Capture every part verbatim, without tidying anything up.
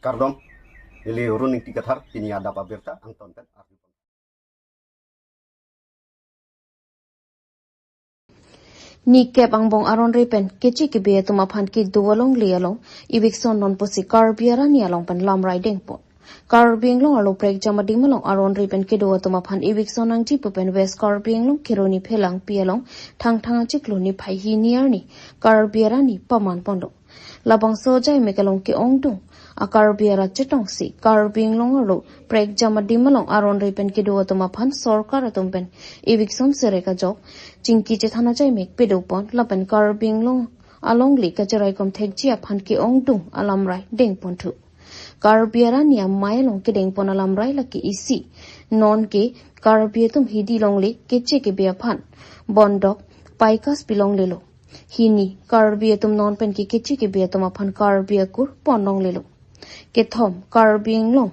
Kardom, neli Run Ingti Kathar, pini adap abirta angton pen arju. Nikep angbong aron re pen keche kebe atum aphan kedo alongle along eviction non pusi Karbi arani along pen lamrai dengpon. Karbi Anglong arlo prekjam adim along aron re pen kedo atum aphan eviction nangji pu pen West Karbi Anglong Kheroni Phelangpi along Thangthang achiklo niphai hini arni Karbi arani paman pondo. Labangso ajaimek along ke-ongdung a Karbi arat chetongsi Karbi Anglong arlo prekjam adim along aron re pen kedo atum aphan sorkar atum pen eviction serek ajok chingki chethan ajaimek pedopon lapen Karbi Anglong alongle kacheraikom thekji aphan ke-ongdung alamrai dengponthu. Karbi arani amei along kedengpon alamrai lake isi. Non ke Karbi atum hidi longle keche kebe aphan bondok paikas pilonglelo. Hini, Karbi atum non pen ke keche kebe atum aphan Karbi akur pon longlelo. Kethom, Karbi Anglong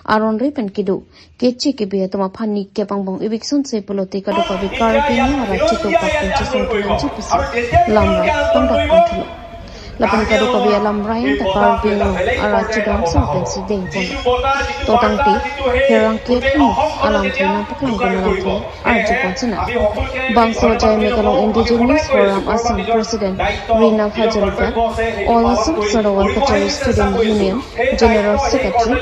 aron re pen kedo keche kebe atum aphan nikep angbong eviction se pulote kadokave Karbi Anglong arat chetopak pen chesong kelang ji pusi lamrai pangdak pangthilo. Lapen kadokave alamrai anta Karbi Anglong arat chedam song pensi dengpon. To tangte, pherangke atum alamthe nangpaklangdun alamthe arjupon sinang. Bangso ajaimek along Indigenous Forum Assam President Rina Hazarika, All Assam Sonowal Kachari Student Union General Secretary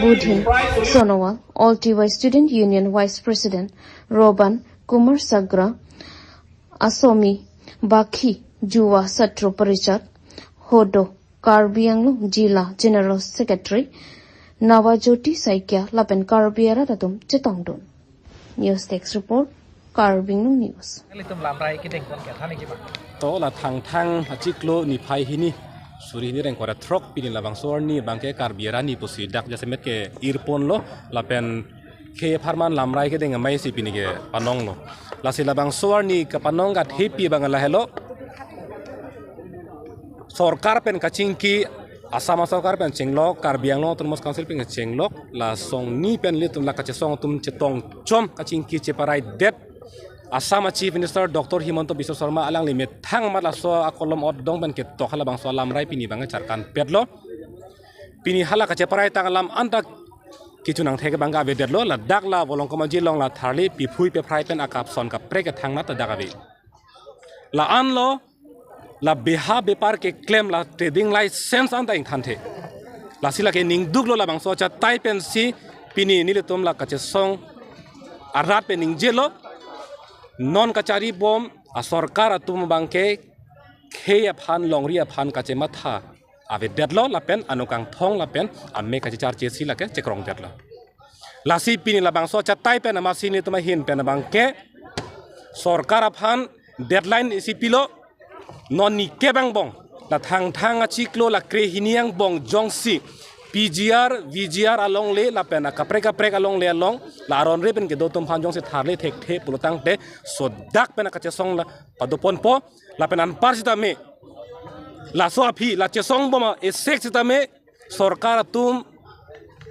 Budhin Sonowal, All T Y Student Union Vice President Roban Kumar Sagra, Asomi Bakhi Juva Satro Parishad, Hodo Karbi Anglong Jila General Secretary Navajyoti Saikia lapen Karbi arat atum chetongdun. News Desk Report, Karbi Anglong News. Nelitum lamrai kedengpon ke thani kiba. To la Thangthang achiklo niphai hini suri hini rengkora throk pini labangso arni abangke Karbi arani pusi dak jasemet ke-irponlo lapen khei apharman lamrai kedeng amei si pini kepanonglo. Lasi labangso arni kepanong gat hepi abang lahelo. Sorkar pen kachingki, Assam sorkar pen chenglok, Karbi Anglong Autonomous Council pen chenglok, la songni pen ilitum la kachesong atum chetongchom kachingki cheparaidet. Assam a Chief Minister Doctor Himanta Biswa Sarma alangli methang amat laso akolom otdong pen ketok halabangso alamrai pini abang charkanpetlo. Pini hala kacheparai tang alam anta kechunang thek abang avedetlo, ladak la Volongkom Aji along la tharli piphui peprai pen akapson kaprek kethangnat dak ave. La-anlo, la beha bepar keklem la trading license anta ingthanthe. Lasi lake ningduklo labangso achatai pensi pini nelitum la kachesong arat pen ningjelo. Non kacharibom asorkar atum abangke khei aphan longri aphan kachematha avedetlo lapen anokangthong lapen amek kachecharchesi lake chekrongdetlo. Lasi pini labangso achatai pen amatsi nelitum ahin pen abangke sorkar aphan deadline isi pilo. Non nikep angbong la Thangthang achiklo la krehini angbong jongsi P G R, V G R alongle lapen akaprek kaprek alongle along la aron re pen kedo atum aphan jongsi tharle thekthe pulotangte sodak pen akachesong la padoponpo. Lapen anpar sitame laso aphi la chesongbom a-esek sitame sorkar atum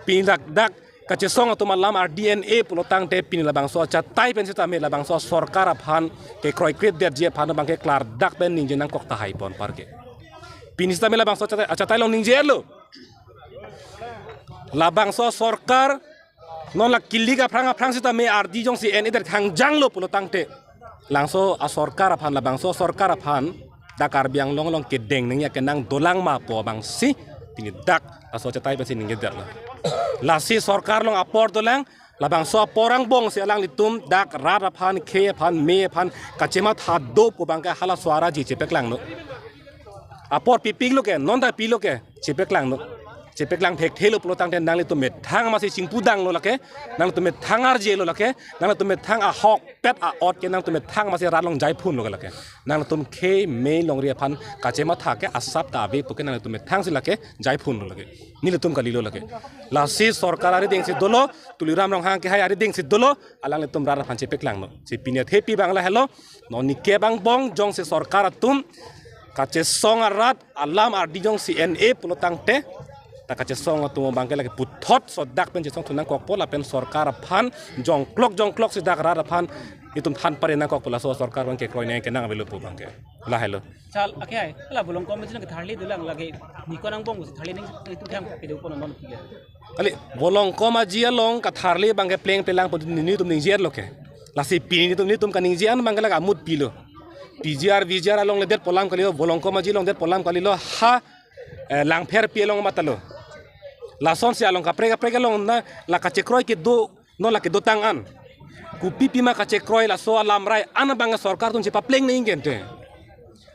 pini dak dak kachesong atum alam ardi en-e pulotangte pini labangso achatai pen sitame labangso sorkar aphan kekroikredetji aphan abangke klardak pen ningje nangkok tahai pon parke. Pini sitame labangso achatai, achatai along ningjelo. Labangso sorkar non la kilik aphrang aphrang sitame ardi jongsi en-edet khangjanglo pulotangte, langso asorkar aphan, labangso asorkar aphan dak Karbi Anglong along kedeng nangji akenang dolang ma pu abangsi pini dak laso achatai pensi ningjedetlo. Lasi sorkar along apor dolang, labangso apor angbongsi alanglitum dak rat aphan, khei aphan, mei aphan kachematha do pu abangke halaso araji chepaklangno. Apor pipiklo ke, non ta pilo ke, chepaklangno. Chepaklang thekthelo pulotangte nanglitum methang amatsi chingpudanglo lake, nanglitum methang arjelo lake, nanglitum methang ahokpet a-ot ke nanglitum methang amatsi rat along jaiphunlo ke lake. Nanglitum khei mei longri aphan kachematha ke asap ta ave puke nanglitum methangsi lake jaiphunlo lake. Nelitum kalilo lake. Lasi sorkar aridengsi dolo, Tuliram Ronghang kehai aridengsi dolo, alanglitum rat aphan chepaklangno. Si pini athepi abang lahelo, non nikep angbong jongsi sorkar atum kachesong arat alam ardi jongsi en-e pulotangte, Ta kachesong atum abangke lake puthot sodak pen chesong thu nangkokpo lapen sorkar aphan jongklok jongklok si dak rat aphan itum than pare nangkokpo, laso sorkar abangke kroinei kenang avelo pu abangke. Lahelo. Chal, ake hai, ala Volongkom Aji nang ketharli dolang lake, niko nangbong si tharli ning itu tham kedo pon non tiga. Kali, Volongkom Aji along ketharli abangke plengple lang pon nelitum ningje-etlo ke. Lasi pini nelitum, nelitum kaningje-an abangke lake amut pilo. P G R, V G R along le detpo alam kalilo, Volongkom Aji along detpo alam kalilo, ha, eh, Langpherpi along matalo. Lasonsi along kaprek kaprek along na la kachekroi kedo, non lake dotang an. Kopi pima kachekroi laso alamrai an abang sorkar atum chepapleng nangji ante.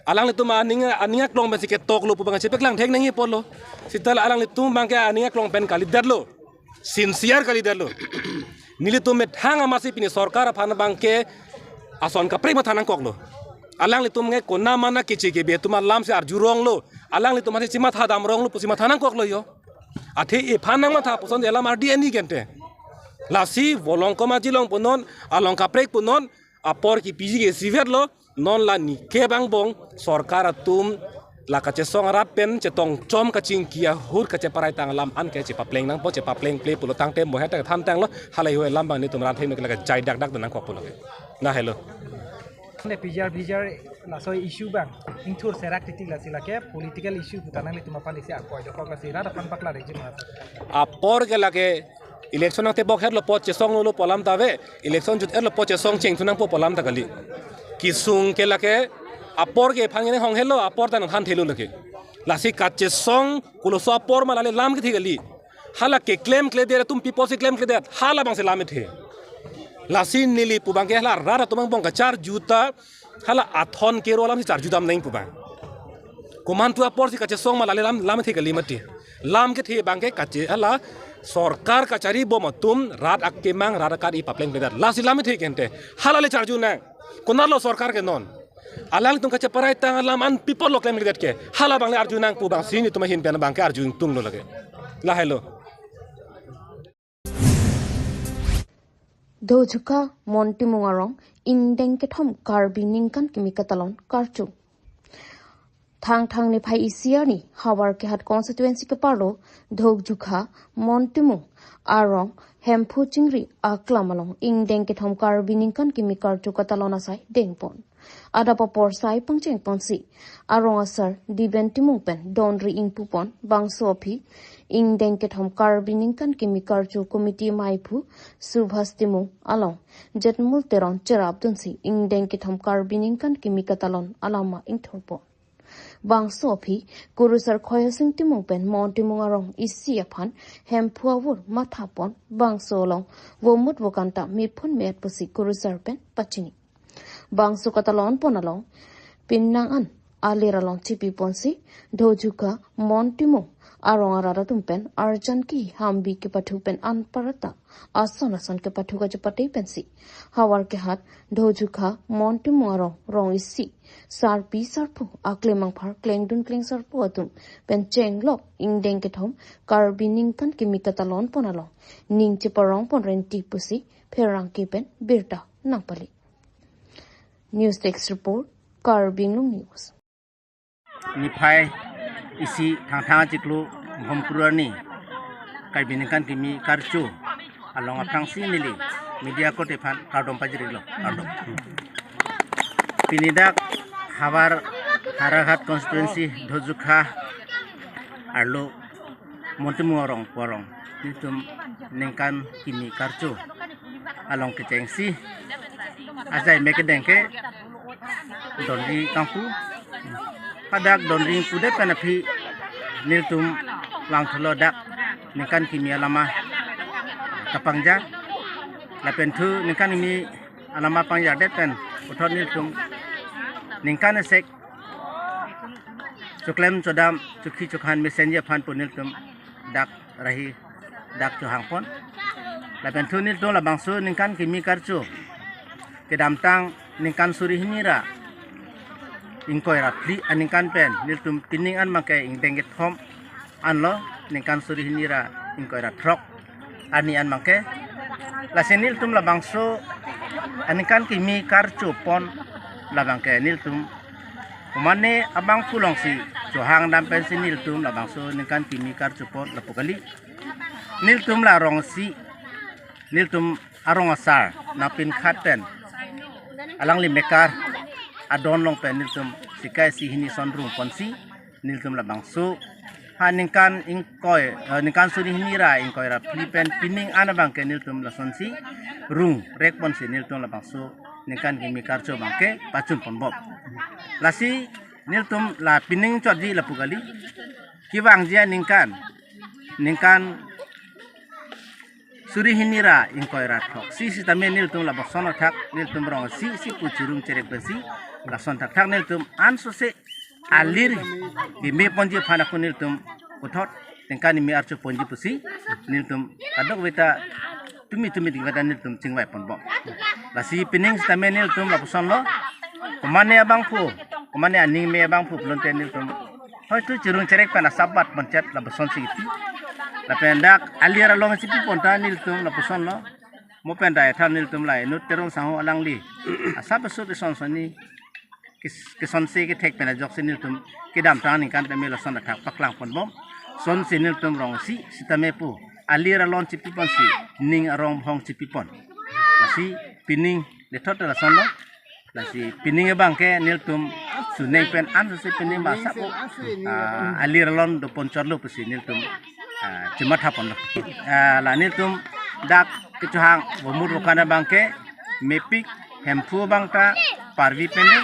Alanglitum aning, aning aklong pensi ketoklo pu abang chepaklang thek nangji apotlo. Seta la alanglitum abangke aning aklong pen kalidetlo. Sincere kalidetlo. Nelitum methang amatsi pini sorkar aphan abangke ason kaprek matha nangkoklo. Alanglitum nge konamana keche kebe atum alamsi arjuronglo. Alanglitum masi chematha damronglo pusi matha nangkoklo jo. Athe ephan nangmatha puson alam ardi ani gente. Lasi Volongkom Aji along punon, along kaprek punon, apor kepiji ke isivetlo, non la nike angbong, sorkar atum, la kachesong arat pen, chetongchom kachingki ahut kacheparai tang alam an ke chepapleng nangpo, chepaplengple pulo tangte mohet tang than tanglo, halahei alam abang nelitum rat hem ke lake jai dak dak nangkokpo lake. Lahelo. Ne P G R, V G R laso issue abang ingthur serak titik lasi lake political issue pu ta nanglitum aphan isi akoi dokok lasi rat aphan pakla rejim mas. Apor ke lake election nangtebok hetlo apot chesonglo pu alam ta ave, election jut-etlo apot chesong chengthu nangpo pu alam ta kali. Kesung ke lake apor ke aphan ngeneng hong helo, apor ta nangthan thelo lake. Lasi kachesong koloso apor ma lale lam kethe kali. Hala keklemkledet atum pi apotsi klemkledet, hala abangsi lam kethe. Lasi neli pu abangke hala rat atum angbong kacharju ta, hala athon kero alamsi charju dam nangji pu abang. Komantu aporsi kachesong ma lale lam, lam kethe kali mati. Lam kethe abangke kache hala sorkar kachari bom atum rat akemang rat akat-i paplengpledet. Lasi lam kethe kente. Hala le charju nang. Konatlo sorkar ke non. Alanglitum kacheparai tang alam an pi apotlo klemkledet ke. Hala abang le arju nang pu abangsi nelitum ahin pen abangke arju ingtunglo lake. Lahelo. Dhojukha Mon Timung arong ingdeng kethom Karbi ningkan kimi katalon karcho. Thangthang niphai isi arni Howraghat constituency keparlo Dhojukha Mon Timung arong Hemphu Chingri aklam along ingdeng kethom Karbi ningkan kimi karcho katalon asai dengpon. Adap apor sai pangchengponsi arong asar Diben Timung pen donri ingpupon, bangso aphi ingdeng kethom Karbi ningkan kimi karcho committee maiphu Subhas Timung along Jetmul Teron cherapdunsi ingdeng kethom Karbi ningkan kimi katalon alama ingthurpon. Bangso aphi kurusar Khoyasing Timung pen Mon Timung arong isi aphan Hemphu avur mathapon, bangso along vomut vokan ta miphun me-et pusi kurusar pen pachini. Bangso katalonpon along pinnang an alir along chipiponsi Dhojukha Mon Timung arong arat atum pen arjan ki hambi kepathu pen anparta ason ason kepathu kachepate pensi Howraghat Dhojukha Mon Timung arong rong isi sarpi sarpo aklemangphar klengdun klengsarpo atum pen chenglok ingdeng kethom Karbi ningkan kimi katalonpon along ning cheparongpon renti pusi pherangke pen birta nangpali. News Desk Report, Karbi Anglong News. Niphai isi Thangthang achiklo Bhomkuru arni Karbi ningkan kimi karcho along aphrangsi neli media korte aphan kardom pajirlo, kardom. Pini dak Howraghat constituency Dhojukha arlo Mon Timung arong pu arong nelitum ningkan kimi karcho along kechengsi ajai me kedeng ke donri kangpu, hadak donri pudet pen aphi nelitum vangthulo dak ningkan kimi alama kapangja, lapen thu ningkan kimi alama pangjadet pen puthot nelitum ningkan esek choklem chodam chokhi chokhan mesenji aphan pu nelitum dak rahi dak chohangpon. Lapen thu nelitum labangso ningkan kimi karcho kedamtang ningkan suri hini ra ingkoi ra phli aningkan pen nelitum pining an abangke ingdeng kethom anlo, ningkan suri hini ra ingkoi ra throk arni an abangke. Lasi nelitum labangso aningkan kimi karchopon labangke nelitum mane abang pulongsi Chohang dam pensi nelitum labangso ningkan kimi karcho apot lapu kali. Nelitum la rong isi, nelitum arong asar nangpinkhat pen alangli mekar adon along pen nelitum sika isi hini ason rung ponsi nelitum labangso ha ningkan ingkoi, eh, ningkan suri hini ra ingkoi ra phli pen pining an abangke nelitum lasonsi rung rek ponsi nelitum labangso ningkan kimi karcho abangke pachun ponbom. Lasi nelitum la pining chotji lapu kali. Kevangji aningkan, ningkan suri hini ra ingkoi ra throksi sitame nelitum lapuson athak nelitum rong isi isi pu chirung cherek pensi lason thakthak nelitum ansose alir keme ponji aphan ako nelitum puthot ningkan kimi archo ponji pusi nelitum kadokave ta tumi tumi dikvada nelitum chingvai ponbom. Lasi pining sitame nelitum lapusonlo. Komane abangphu, komane aning me abangphu pulote nelitum hoitu chirung cherek pen asap bat ponchot lapusonsi kiti. Lapen dak alir along si pi pon ta nelitum lapusonlo. Mo pen dai than nelitum la inut Teron Sangho alangli asap asut ison soni kis-, kisonsi kethek pen ajoksi nelitum kedamtang aningkan tame lason athak paklang ponbom. Sonsi nelitum rong isi sitame pu alir alon chipi ponsi ning arong bhong chipi pon. Lasi pining lethot lasonlo. Lasi pining abangke nelitum suning pen ansose pining ba sabo, ah, alir alon do ponchotlo pusi nelitum, ah, chimatha ponlo. Ah, la nelitum dak kechohang Vomut Vokan abangke mepik Hemphu abang ta parvi pame,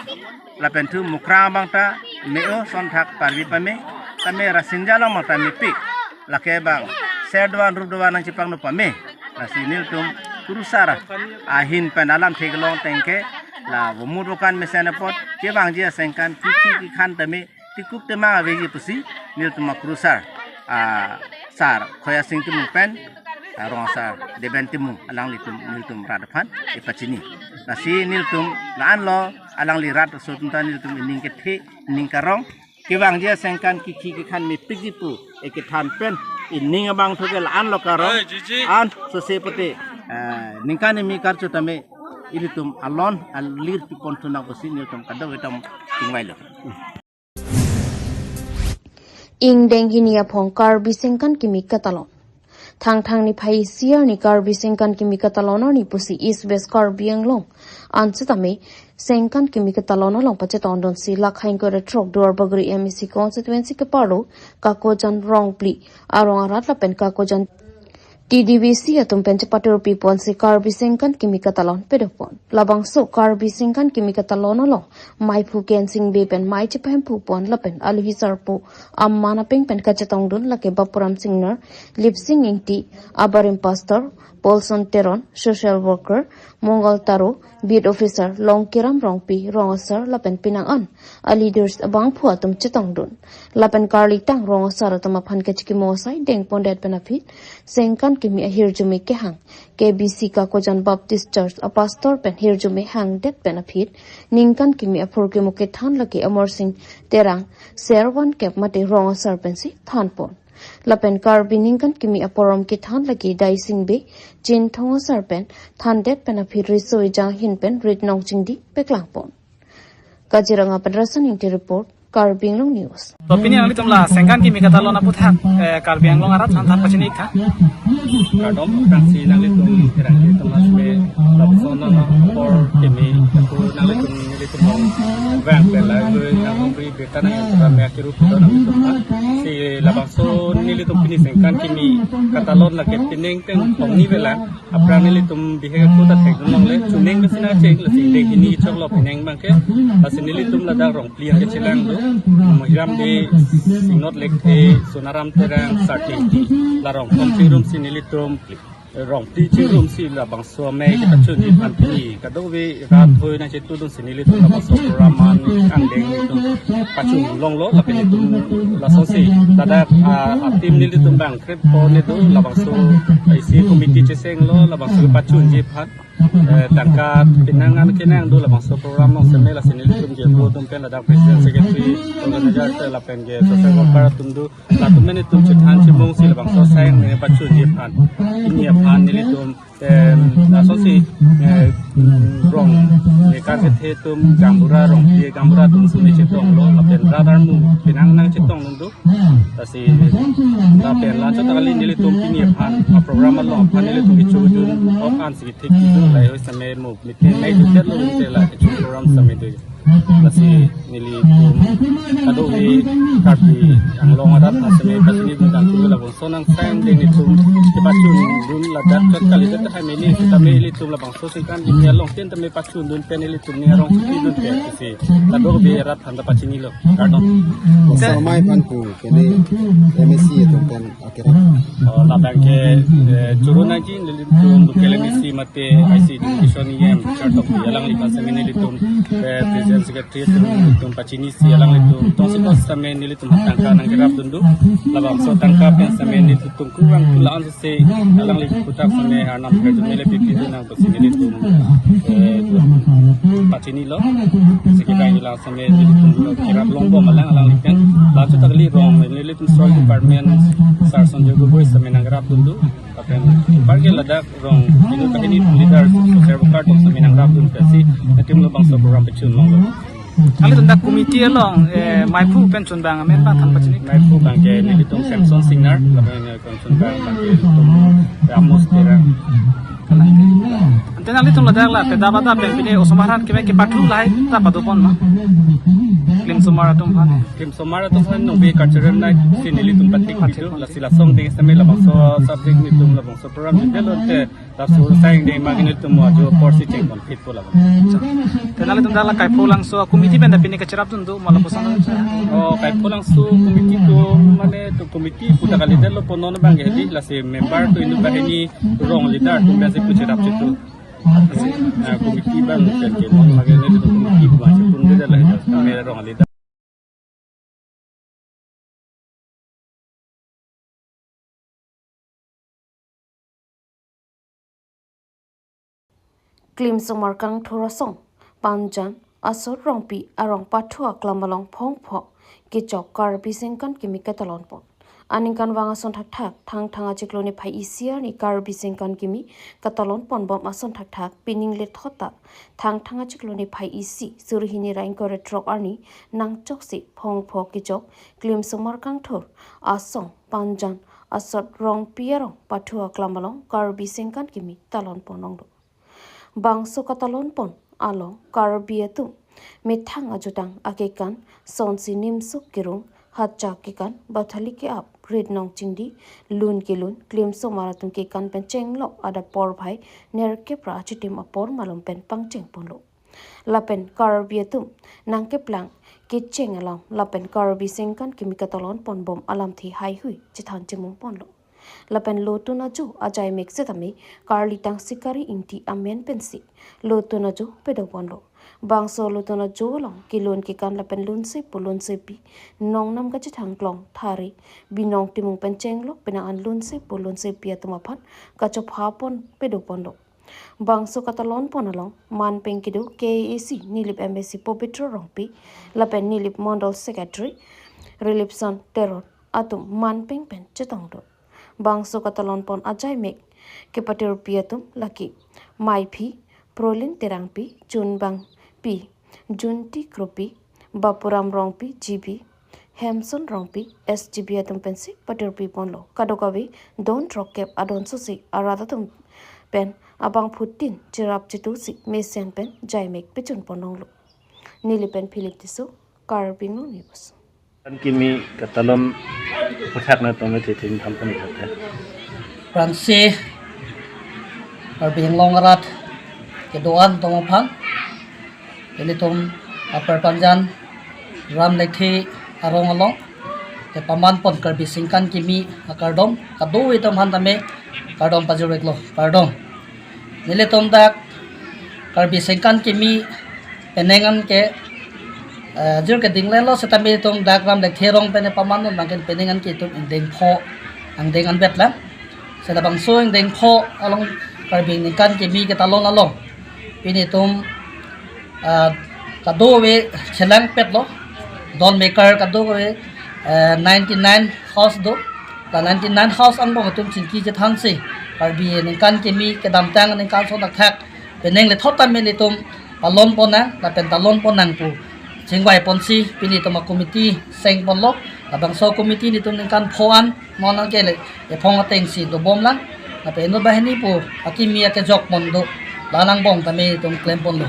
lapen thu Mukrang abang ta me-o ason thak parvi pame, tame Rasinja along abang ta mepik. Lake abang ser doan rup doan nangchipangno pame. Lasi nelitum kurusar ahin pen alam theklong ateng ke la Vomut Vokan mesen apot kevangji asengkan kithi kikhan tame tikup temang aveji pusi nelitum akurusar, ah, sar Khoyasing Timung pen, ah, rong asar Deben Timung alanglitum nelitum rat aphan ipachini. Lasi nelitum la-anlo alangli rat aso atum ta nelitum ining kethe ining karong kevangji asengkan kithi kikhan mepikji pu ikethan pen ining abangthu ke la-anlo karong. Ansose pute, eh, ningkan kimi karcho tame ilitum alon alir pi ponthu nang pusi nelitum kadokave atum chingvailo. Ingdeng hini aphong Karbi sengkan kimi katalon. Thangthang niphai isi arni Karbi sengkan kimi katalon arni pusi East West Karbi Anglong ansitame sengkan kimi katalon along pachetongdunsi lakhai ingkoi ra throk Duarbagori M A C constituency keparlo Kakojan Rongpli arong arat lapen Kakojan T D B C atum pen chepatur pi ponsi Karbi sengkan kimi katalon pedopon. Labangso Karbi sengkan kimi katalon along maiphu Kensing Bey pen mai chepahemphu pon lapen aluhi sarpo aman apeng pen kachetongdun lake Bapuram Singnar, Lipsing Ingti, abarim pastor Paulson Teron, social worker Mongal Taro, beat officer Longkiram Rongpi, rong asar lapen penang an aleaders abangphu atum chetongdun. Lapen karlitang rong asar atum aphan kachikimo asai dengpondet pen aphi sengkan kimi ahirjume kehang K B C Kakojan Baptist Church apastor pen hirjume hangdet pen aphi ningkan kimi aphurkimo kethan lake Amarsing Terang ser van kep mate rong asar pensi thanpon. Lapen Karbi ningkan kimi aporom kethan lake Daising Bey, Chinthong asar pen thandet pen aphi riso ejang ahin pen rit nong chingdi peklangpon. Kaziranga pen Rasan Ingti report, Karbi Anglong News. To pini nanglitum la sengkan kimi katalon aputhak, eh, Karbi Anglong arat aphan than pachini tha. Kardom, aphrangsi nanglitum pherangke atum asme lapuson apor kimi aku nanglitum nelitum long vang pelai guri nang bri beta nang yang kami akiru pudo nanglitum ha. Si labangso nelitum pini sengkan kimi katalon lake pining teng pongni vela. Aphrang nelitum bihek aku ta thekdun longle, chuning ke sina cheng, lasi ingdeng hini choklo pining abangke, lasi nelitum ladak Rongpli ke chelang do, Mahiram Bey, Singnot Lekthe, Sonaram Terang, Sarthe Ingti, la rong pon chingrum si nelitum, Rongpli chingrum si labangso amei kepachunji aphan pini, kadokave rat hoi nangchetudun si nelitum labangso program an angdeng nelitum pachun longlo, lapen nelitum lasonsi ladak, ah, a-team nelitum bang krep po ne do, labangso isi committee chesenglo, labangso pachunji aphan, eh, tangka penang an kenang do, labangso program along seme lasi nelitum ke atum pen ladak president, secretary, organizer te lapen ke social worker atum do, latum nelitum chethan chimung si labangso asai angdeng pachunji aphan pini aphan nelitum, em, lasonsi, eh, rong Mekar kethe atum gaonbura arong, ye gaonbura atum sumi chetonglo, lapen radar mu penang nangchetongdun do. Lasi lapen la chot kali nelitum pini aphan a program along aphan nelitum kechojun ok ansi thik kejun lahei same mo meeting nai jutet lo, inte la kecho program same do. Lasi nelitum kadokave Karbi Anglong arat asame pachini dun tangtu labangso nang sign deng nelitum kepachundun ladak chot kalidet tahai meni sitame nelitum labangso singkan dini along tin tame pachundun pen nelitum ning arong chotidun pen pusi kadokave arat aphanta pachinilo. Kardom. Samai aphan pu kene M A C atum pen akerap. Oh, labang ke, eh, choro nangji nelitum local M A C mate I C education E M Chartok alangli aphan same nelitum, eh, president secretary atum nelitum pachinisi alanglitum tongsi kos same nelitum tangka nangkerapdun do. Labangso tangka pen same nelitum kurang tulang se alangli puthak same arnam kerjun mele pipidun nang pusi nelitum, eh, pachinilo. Siki bang ilang same nelitum kerap longbom alang alangli pen. La chot kali rong nelitum soil department Sir Sanjoy Gogoi same nangkerapdun do. Lapen parke ladak rong inut banghini leader social worker atum same nangrapdun pensi nelitum labangso program pachun longlo. Nanglitum dak committee along, eh, maiphu pen chunbang amen bang than pachini. Maiphu abang ke nelitum Samson Singnar, lapen nelitum chunbang abang ke nelitum Amos Terang. Ante nanglitum ladak la pedap adap pen pine osomar aphan keme kepathu lahai ta padopon ma? Klimsomar atum aphan. Klimsomar atum aphan nongve cultural night si nelitum patik pitu, lasi lason deng same labangso subject nelitum labangso program nelitum te. Laso sign deng ma nelitum mo ajo apor si chengpon phit po labang. Te nanglitum dak la Kaipholangso committee pen da pine kacherapdun do ma lapuson? Oh, Kaipholangso committee atum mane atum committee pu ta kalidet lo, ponon abang ke hedi, lasi member atum inut banghini rong leader atum pensi pu cherap chitu. Ah, committee abang pen ke non lagi nelitum committee pu ma chepun de la, kami rong leader. Klimsomar Kangthur asong Panjan asot Rongpi arong pathu aklam along phongpho kechok Karbi Sengkan Kimi katalonpon. Aningkanvang ason thakthak Thangthang achiklo niphai isi arni Karbi Sengkan Kimi katalonponbom ason thakthak pining lethot ta Thangthang achiklo niphai isi suri hini ra ingkoi ra throk arni nangchoksi phongpho kechok Klimsomar Kangthur asong Panjan asot Rongpi arong pathu aklam along Karbi Sengkan Kimi talonpon longlo. Bangso katalonpon along Karbi atum methang ajutang akekan sonsi nimsuk kerung, hachak kekan, bathali ke-ap, rit nong chingdi, lun kelun, klimsomar atum kekan pen chenglok adap porphai nerkep ra achitim apor malom pen pangchengponlo. Lapen Karbi atum nangkeplang kecheng alam lapen Karbi Sengkan Kimi katalonponbom alamthe haihui chethan chemungponlo. Lapen lotun ajo ajaimek setame karli tangsi kari ingti amen pensi lotun ajo pedoponlo. Bangso lotun ajo along kelun kekan lapen lunsepo lunsepi, nongnam kachethang klong thari, binong timung pen chenglok penang an lunsepo lunsepi atum aphan kachophapon pedoponlo. Bangso katalonpon along manpeng kedo K A A C Nilip M A C Pobitro Rongpi lapen Nilip Mondol Secretary Rilipson Teron atum manpeng pen chetongdun. Bangso katalonpon ajaimek kepatirpi atum lake Maiphi Prolin Terangpi, Chunbangpi Junti Kropi, Bapuram Rongpi G B, Hemson Rongpi S G B atum pensi patirpiponlo. Kadokave don throkkep adon sosi arat atum pen abangphutin cherap chetusi mesen pen jaimek pechunpon longlo. Neli pen Philip Tisso, Karbi Anglong News. Kan Kimi katalon puthak na tome titin thampon kate. Pransi Karbi Anglong arat kedoan atum aphan, ilitum Upper Panjan Ram Lekthe arong along kepamanpon Karbi Sengkan Kimi akardom, kadokave atum aphan tame kardom pajirveklo, kardom. Nelitum dak Karbi Sengkan Kimi penang an ke, eh, jur ke dinglelo setame itum dak Ram Lekthe arong pen pamannon abang ke penang an ke itum ingdeng pho angdeng anvet lang. Seta bangso ingdeng pho along Karbi Sengkan Kimi ketalon along pini itum, ah, kadokave chelangpetlo, don mekar kadokave, eh, ninety nine house do. La ninety nine house angbong itum chingki chethansi Karbi Sengkan Kimi kedamtang aningkan ason thakthak penang lethot tame ilitum palon ponnang, lapen talon ponnang pu chingvai ponsi pini itum a-committee seng ponlo. Labangso committee nelitum ningkan pho an non nangkele ephong atengsi dobomlang. Lapen inut banghini pu akimi akejok pon do, la angbong tame itum klem ponlo.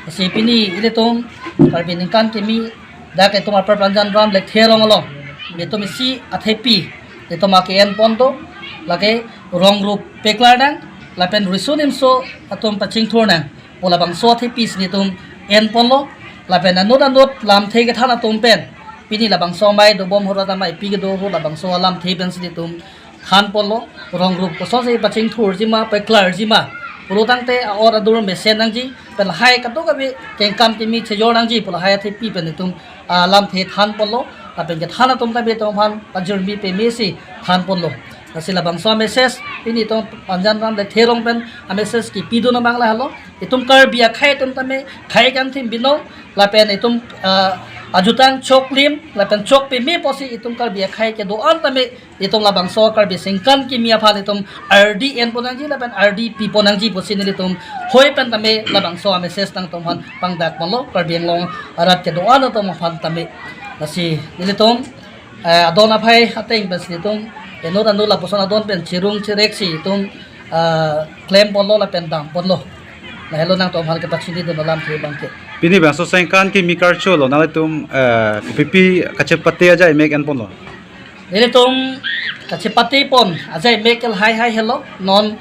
Lasi pini ilitum Karbi ningkan kimi dak itum apar Panjan Ram Lekthe Rong along itum isi athepi itum ake-en pon do, lake rong rup peklar nang, lapen riso nimso atum pachingthur nang pu labangso athepi si nelitum en ponlo. Lapen anut anut lamthe kethan atum pen pini labangso amei dobom ahut, ameipi kedo ahut labangso alamthe pensi nelitum than ponlo. Rong rup kosonsi pachingthurji ma, peklarji ma pulo tangte a-or adur mesen nangji, pen lahai kadokave kengkam kimi chejor nangji pu lahai athepi pen itum, ah, lamthe than ponlo. Lapen kethan atum tame itum aphan pajirmi pemesi than ponlo. Lasi labangso a-message pini itum Panjan Ram Lekthe Rong pen a-message kipidun abang lahelo. Itum Karbi akhei atum tame khei kangthim binong, lapen itum, ah, ajutang choklim lapen chok peme pusi itum Karbi akhei kedo-an tame itum labangso Karbi ningkan kimi aphan itum ardi en pon nangji lapen ardi pi pon nangji pusi nelitum hoi pen tame labangso a-message nangtum aphan pangdak ponlo, Karbi Anglong arat kedo-an atum aphan tame. Lasi nelitum, eh, adon aphai ateng pensi nelitum inut anut lapuson adon pen chirung chirek si itum, eh, klem ponlo lapen dam ponlo. Lahelo nangtum aphan kepachinidun alamthe abangke. Pini bangso ningkan kimi karcho lo, nanglitum, eh, kopipi kachepate ajai mek en ponlo? Nelitum kachepate pon ajai mek ke lahai hai helo, non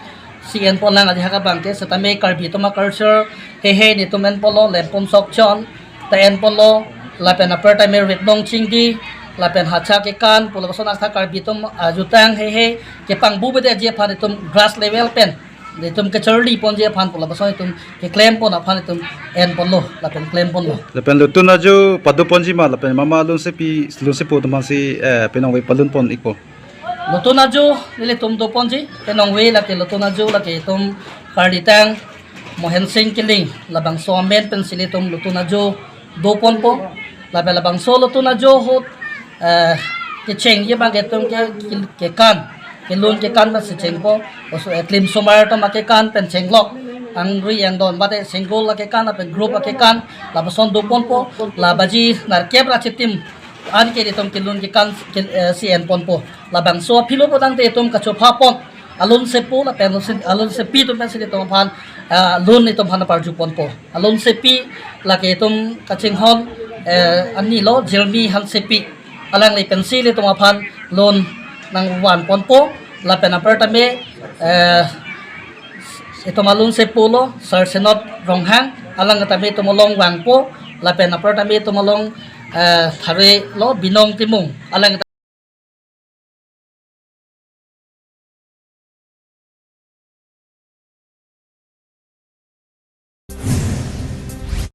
si en ponlang ajahak abangke, setame Karbi atum a-culture heihei nelitum en ponlo, lempum sokchon ta en ponlo, lapen apar tame ritnong chingdi, lapen hacha kekan pu lapuson athak Karbi atum ajutang heihei kepangbu bedeji aphan itum grass level pen itum kacharli ponji aphan pu lapuson itum keklem pon aphan itum en ponlo lapen klem ponlo. Lapen lutun ajo pado ponji ma, lapen mama lunsepi, lunsepo atum aphansi, eh, penong ave palun pon ikpo? Lutun ajo nelitum do ponji, penong ave lake lutun ajo lake itum Karlitang Mohen Sing Killing labangso amen pensi nelitum lutun ajo do ponpo. Lapen labangso lutun ajo ahut, eh, kechengji abangke itum ke, ke, kekan, kelun kekan pensi chengpo. Oso, eh, klimsomar atum akekan pen chenglok, angri angdon bade single akekan lapen group akekan lapuson do ponpo. La baji nerkep ra chitim anke itum kelun kekan ke, eh, si en ponpo. Labangso aphi lo putangte itum kachopha pon alunsepo lapen alunse, alunsepi atum pensi itum aphan, ah, lun itum aphan parju ponpo. Alunsepi lake itum kachinghon, eh, ani lo Jeremy Hansepi, alangli pensi itum aphan lun nangvan ponpo. Lapen apar tame, eh, itum alunsepo lo Sir Senot Ronghang, alang tame itum along vangpo. Lapen apar tame itum along, eh, thare lo Binong Timung, alang